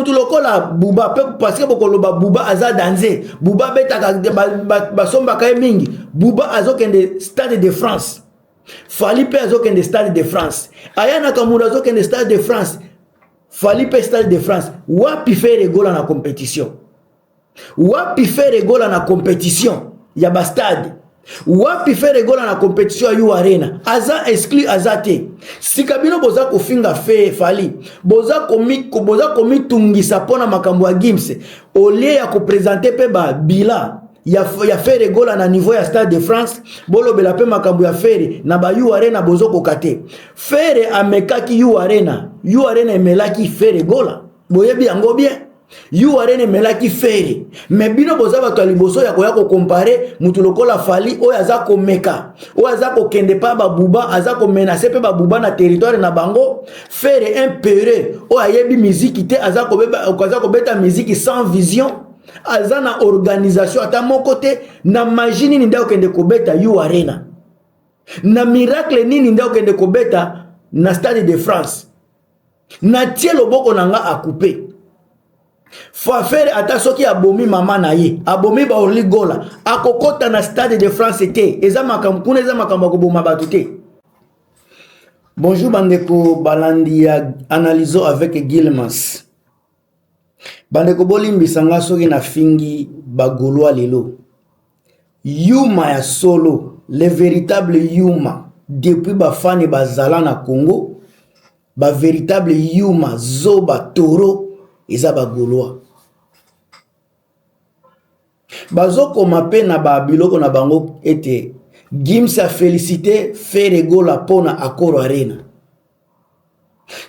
Mutu lokola Buba mpe, parce que bokoloba Buba aza danze, Buba abetaka, basombaka ye mingi. Buba azokende Stade de France, Fally mpe azokende Stade de France, Aya Nakamura azokende Stade de France, Fally mpe Stade de France. Wapi Ferre Gola na compétition? Wapi Ferre Gola na compétition ya bastade? Wapi Ferre Gola na compétition ya U Arena? Aza exclu, aza te. Sika bino boza kofinga fe Fally, boza komitungisa mpona makambo ya Gims au lieu ya koprésenter mpe babila ya Ferre Gola na niveau ya Stade de France. Bolobela mpe makambo ya Ferre na ba U Arena, bozokoka te. Ferre amekaki U Arena, U Arena emelaki Ferre Gola, boyebi yango bien. U Arena emelaki Ferre, mais bino boza bato ya liboso ya koya kocomparer mutu lokola Fally oyo aza komeka, oyo aza kokende mpa babuba, aza komenacer mpe babuba na territoire na bango. Ferre, un peureux oyo ayebi miziki te, aza kobeta miziki sans vision, aza na organisation ata moko te. Na magie nini nde akokende kobeta U Arena? Na miracle nini nde akokende kobeta na Stade de France? Natie loboko na nga akupe Ferre, ata soki abomi mama na ye, abomi baorli Gola, akokɔta na Stade de France te. Eza makambo kuna, eza makambo ya koboma bato te. Bonjour bandeko balandi ya Analyso avec Gilmas. Bandeko, bolimbisa nga soki nafingi bagaulois lelo. Yuma ya solo, le véritable yuma, depuis bafani bazala na Congo, bavéritable yuma, zoba, toro, eza bagaulois. Bazokoma mpe na babiloko na bango ete Gims afélicité Ferre Gola mpona Accor Arena.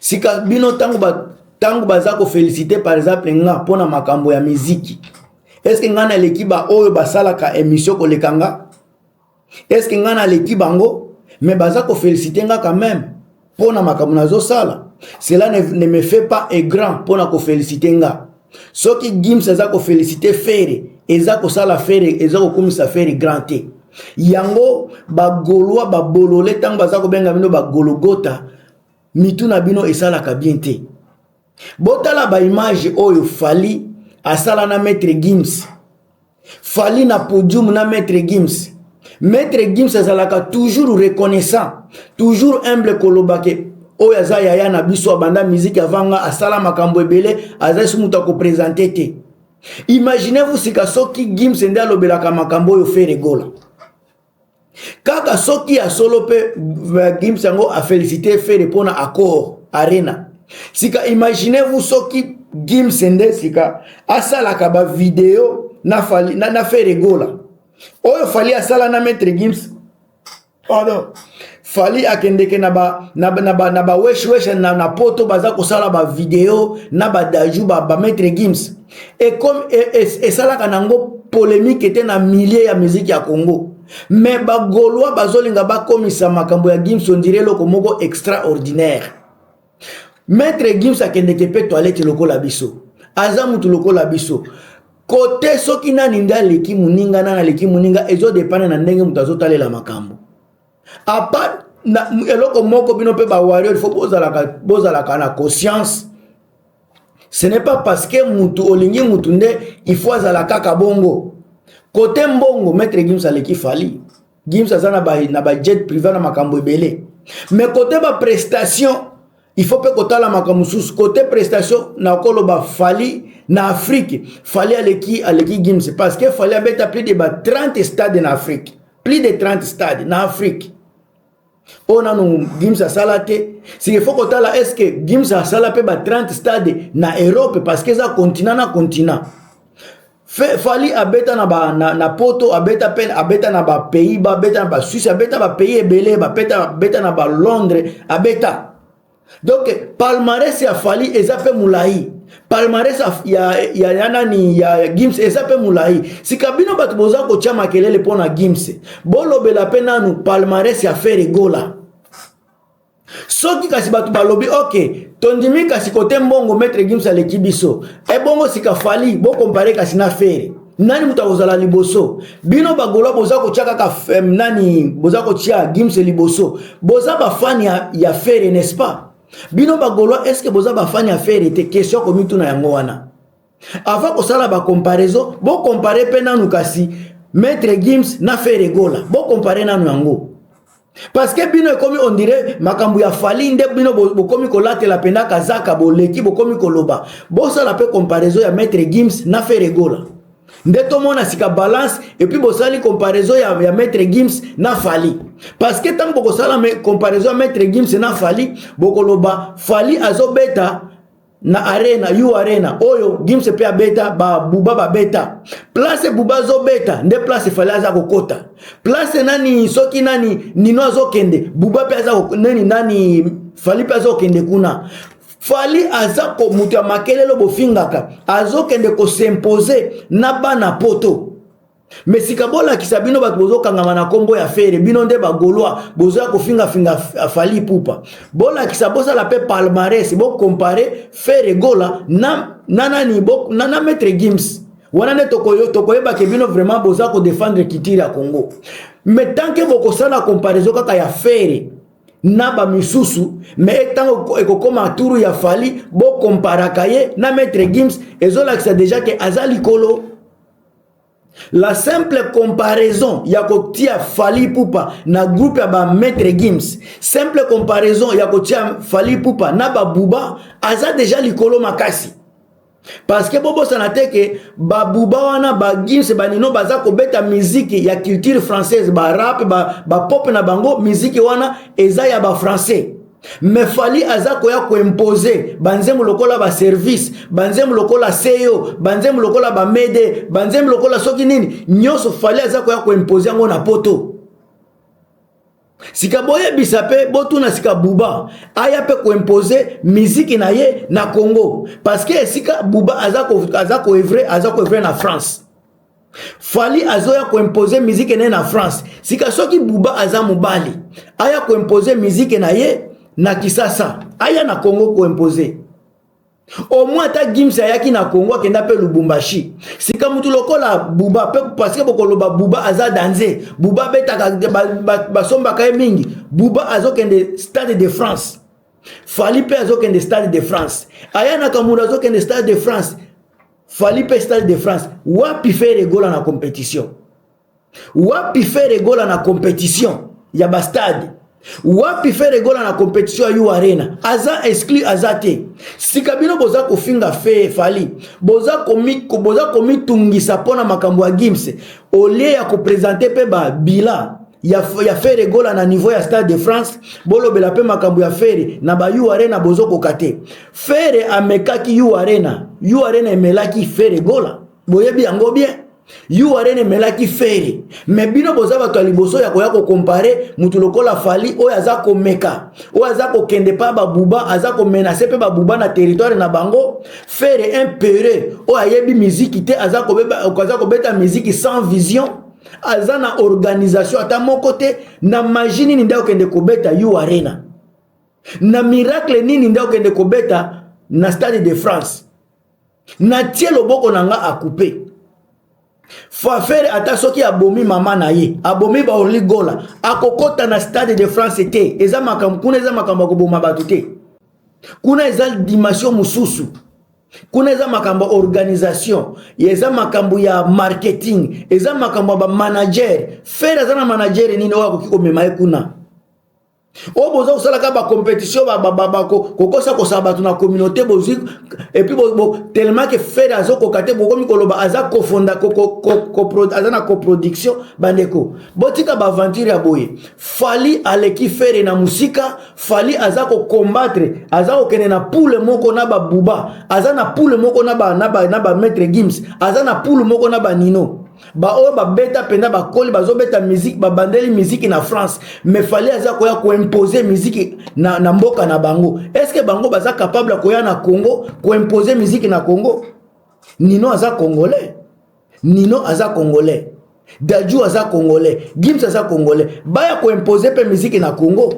Sika bino, ntango baza koféliciter par exemple nga mpona makambo ya miziki, est-ce nga naleki baoyo basalaka émission koleka nga? Est-ce nga naleki bango? Mais baza koféliciter nga quand même mpona makambo nazosala. Cela ne me fait pas un grand mpona koféliciter nga. Soki Gims aza koféliciter Ferre, eza kosala Ferre, eza kokumisa Ferre grand te. Yango bagaulois, babolole, ntango baza kobenga bino bagologota, mitu na bino esalaka bien te. Botala baimage oyo Fally asala na Maître Gims. Fally na podium na Maître Gims. Maître Gims azalaka toujours reconnaissant, toujours humble, koloba ke oyo aza yaya na biso, abanda miziki avanga, asala makambo ebele, aza si moto akoprésenter te. Imaginez-vous sika soki Gims nde alobelaka makambo oyo Ferre Gola. Kaka soki ya solo mpe Gims yango afélicité Ferre mpona Accor Arena, sika imaginez-vous soki Gims nde sika asalaka bavideo na, Fally, na Ferre Gola, oyo Fally asala na Maître Gims. Pardon, Fally akendeke na ba na, na, ba, na baweshwesh na poto, baza kosala bavideo na baDadju, ba Maître Gims, esalaka nango polémique te na milieu ya musique ya Congo. Mais bagaulois bazolinga bakomisa makambo ya Gims on dirait eloko moko extraordinaire. Maître Gims akendeke mpe toilette lokola biso, aza mutu lokola biso. Kote soki nani nde aleki moninga, nani aleki moninga, ezodépendre na ndenge moto azotalela makambo. Apa na eloko moko, bino mpe bawarrior, il faut bozalaka na conscience. Ce n'est pas parce que mutu olingi mutu nde il faut azala kaka bongo. Kote mbongo, Maître Gims aleki Fally. Gims aza na bajet privé, na makambo ebele. Mais kote baprestation, il faut mpe kotala makambo mosusu. Kote prestation, nakoloba Fally na Afrique, Fally aleki Gims, parce que Fally abeta plus de ba 30 stade na Afrique, plus de 30 stade na Afrique, oyo nanu Gims asala te. Sike faut kotala, est ce que Gims asala mpe ba 30 stade na Europe? Parce que eza continent na continent. Fally abeta na poto, abeta mpe, abeta na bapays ba abeta na baSuisse, abeta bapays ebele, abeta na baLondres, abeta. Donc palmarès ya Fally eza mpe molai, palmarès ya nani, ya Gims eza mpe molai. Sika bino bato boza kotia makelele mpo na Gims, bolobela mpe nanu palmarès ya Ferre Gola. Soki kasi bato balobi ok, tondimi, kasi kote mbongo Maître Gims aleki biso, ebongo sika Fally bocomparer kasi na Ferre, nani moto akozala liboso? Bino bagaulois boza kotia kaka nani, boza kotia Gims liboso. Boza bafani ya Ferre, n'est-ce pas? Bino bagaulois, est ce que boza bafani ya Ferre te? Question komituna yango wana. Avant kosala bacomparaison, bocompare mpe nanu kasi Maître Gims na Ferre Gola, bocompare nanu yango. Parce que bino ekomi on dirait makambo ya Fally nde bino bokomi kolatela mpena kazaka, boleki bokomi koloba. Bosala mpe comparaison ya Maître Gims na Ferre Gola nde tomona sika balance. Et puis bosali comparaison ya Maître Gims na Fally, parce que ntango bokosala comparaison ya Maître Gims na Fally, bokoloba Fally azobeta na arena, U Arena, oyo Gims mpe abeta, babuba babeta. Place Buba azobeta nde place Fally aza kokota. Place nani, soki nani, Nino azokende, Buba mpe aza nani nani, Fally mpe azokende kuna. Fally aza ko moto ya makelelo bofingaka, azokende kos'imposer na bana Poto. Mais sika bolakisa bino bato bozokangama na nkombo ya Ferre, bino nde bagaulois bozoya kofingafinga Fally Ipupa. Bolakisa, bosala mpe palmarès, bocompare Ferre Gola na nani na Maître Gims. Wana nde tokoyebake bino vraiment boza kodéfendre culture ya Congo. Mais tant que bokosala comparaison kaka ya Ferre na bamisusu, mais ntango ekokóma tour ya Fally, bokomparaka ye na Maître Gims, ezolakisa déjà ke aza likolo. La simple comparaison ya kotia Fally Ipupa na groupe ya bamaître Gims, simple comparaison ya kotia Fally Ipupa na babuba, aza déjà likolo makasi. Parce que bobosana te ke babuba wana, bagims, banino, baza kobeta miziki ya culture française, barap, bapop na bango, miziki wana eza ya bafrançais. Mais Fally aza koya koimposer banzembo lokola baservice, banzembo lokola seyo, banzembo lokola bamede, banzembo lokola soki nini nyonso. Fally aza koya koimposer yango na Poto. Sika boyebisa mpe botuna sika Buba aya mpe koimposer miziki na ye na Congo, parce que esika Buba aza koœuvrer, aza koœuvrer na France. Fally azoya koimposer miziki na ye na France. Sika soki Buba aza mobali, aya koimposer miziki na ye na Kisasa, aya na Congo koimposer au moins. Ata Gims ayaki na Congo, akenda mpe Lubumbashi. Sika mutu lokola Buba mpe, parce que bokoloba Buba aza danger, Buba abetaka, basombaka ye mingi. Buba azokende Stade de France, Fally mpe azokende Stade de France. Aya na Kamura azokende Stade de France, Fally mpe Stade de France. Wapi Ferre Gola na compétition? Wapi Ferre Gola na compétition ya bastade? Wapi Ferre Gola na compétition ya U Arena? Aza exclu, aza te. Sika bino boza kofinga fe Fally, boza komitungisa mpo na makambo ya Gims, au lieu ya koprésenter mpe babila ya Ferre Gola na niveau ya Stade de France. Bolobela mpe makambo ya Ferre na ba U Arena, bozokoka te. Ferre amekaki U Arena, U Arena emelaki Ferre Gola, boyebi yango bien. U Arena emelaki Ferre. Mais bino boza bato ya liboso ya koya kocomparer mutu lokola Fally oyo aza komeka, oyo aza kokende mpa babuba, aza komenacer mpe babuba na territoire na bango. Ferre, un peureux oyo ayebi miziki te, aza kobeta miziki sans vision, aza na organisation ata moko te. Na magie nini nde akokende kobeta U Arena? Na miracle nini nde akokende kobeta na Stade de France? Natie loboko na nga akupe Ferre, ata soki abomi mama na ye, abomi baorli Gola, akokɔta na Stade de France te. Eza makambo kuna, eza makambo ya koboma bato te. Kuna eza dimension mosusu. Kuna eza makambo ya organisation, eza makambo ya marketing, eza makambo ya bamanager. Ferre aza na manager nini oyo akoki komema ye kuna? Oyo boza kosalaka bacompétition, kokosa kosala bato na communauté, bozwi. Et puis tellement ke Ferre azokoka te, bokomi koloba aza kofonda, aza na coproduction. Bandeko, botika baaventure ya boye. Fally aleki Ferre na mosika. Fally aza kocombattre, aza kokende na poule moko na babuba, aza na poule moko na bamaître Gims, aza na poule moko na banino, baoyo babeta mpenza, bakoli, bazobeta musique, babandeli musique na France. Mais Fally aza koya koimposer musique na mboka na bango. Est ce que bango baza capable ya koya na Congo koimposer musique na Congo? Nino aza Congolais, Nino aza Congolais, Dadju aza Congolais, Gims aza Congolais. Baya koimposer mpe musique na Congo.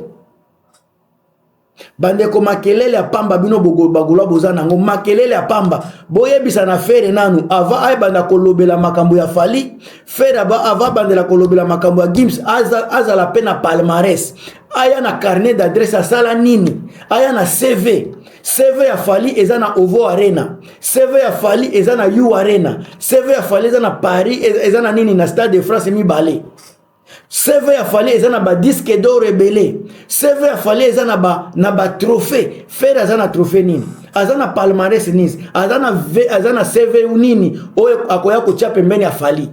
Bandeko, makelele ya pamba bino bagolois boza nango, makelele ya pamba. Boyebisa na Ferre nanu avant ayebanda kolobela makambo ya Fally. Ferre avant abandela kolobela makambo ya Gims, azala mpe na palmarès, aya na carnet d'adresse, asala nini, aya na CV. CV ya Fally eza na Ovo Arena, CV ya Fally eza na U Arena, CV ya Fally eza na Paris, eza na nini, na Stade de France mibale. CV ya Fally eza na badisque d'or ebele. CV ya Fally eza na batrophée. Ferre aza na trophée nini? Aza na palmarès nini? Aza na CV nini oyo akoya kotia pembeni ya Fally?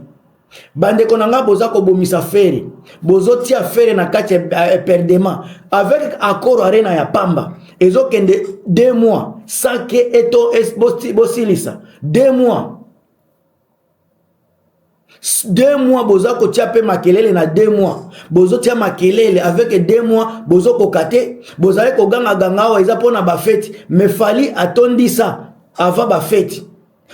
Bandeko na nga, boza kobomisa Ferre, bozotia Ferre na kati ya perdement avec Accor Arena ya pamba. Ezokende 2 mois sans que eto bosilisa 2 mois. 2 mois boza kotia mpe makelele na 2 mois, bozotia makelele avec 2 mois, bozokoka te. Bozali kogangaganga awa, eza mpona bafeti, mais Fally atondisa avant bafeti.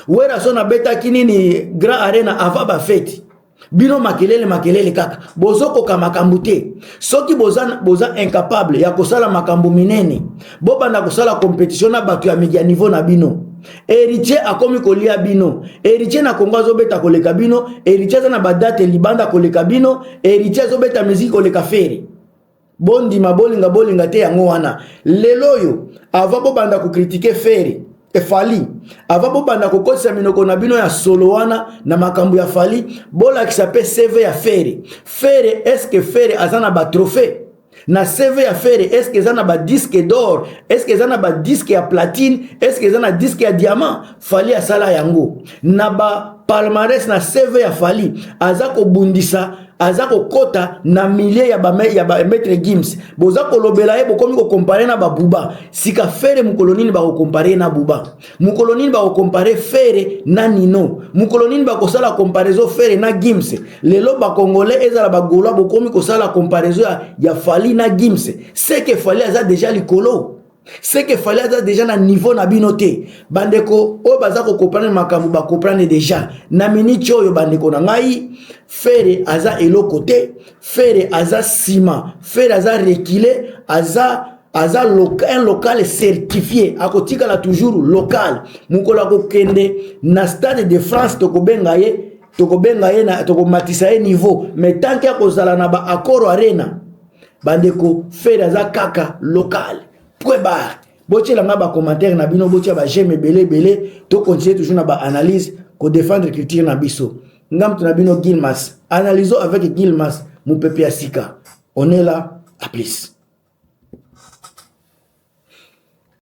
Werrason abetaki nini, Grand Arena, avant bafeti. Bino makelele, makelele kaka, bozokoka makambo te. Soki boza incapable ya kosala makambo minene, bobanda kosala compétition na bato ya media niveau na bino. Héritier akomi kolia bino. Héritier na Kongo azobeta koleka bino. Héritier aza na badate libanda koleka bino. Héritier azobeta miziki koleka Ferre. Bondima, bolinga, bolinga te, yango wana. Lelo oyo, avant bobanda kocritiquer Ferre, Fally, avant bobanda kokotisa minoko na bino ya solo wana na makambo ya Fally, bolakisa mpe CV ya Ferre. Ferre, est-ce Ferre aza na batrophée na CV ya Ferre? Est-ce eza na badisque d'or? Est-ce eza na badisque ya platine? Est-ce eza na disque ya diamant? Fally asala yango na bapalmarès. Na CV ya Fally, aza kobundisa, aza kokɔta na milieu ya bamaître Gims. Boza kolobela ye, bokomi kocomparer na babuba. Sika Ferre, mokolo nini bakocomparer na Buba? Mokolo nini bakocomparer Ferre na Nino? Mokolo nini bakosala comparaison Ferre na Gims? Lelo bacongolais, ezala bagaulois, bokomi kosala comparaison ya Fally na Gims. C'est que Fally aza déjà likolo, c'est que Fally aza déjà na niveau na bino te. Bandeko oyo baza kocomprendre makambo, bacomprendre déjà na miniti oyo. Bandeko na ngai, Ferre aza eloko te. Ferre aza nsima, Ferre aza reculé, aza un local certifié, akotikala toujours local. Mokolo akokende na Stade de France, tokobenga ye, tokobenga ye na tokomatisa ye niveau. Mais tant que akozala na baAccor Arena, bandeko, Ferre aza kaka local, point barre. Botielanga bacommentaire na bino, botia baj'aime ebele ebele. Tocontinue toujours na baanalyse, kodéfendre culture na biso. Nga moto na bino Gilmas, analyso avec Gilmas, mopepe ya sika. On est là, à plus.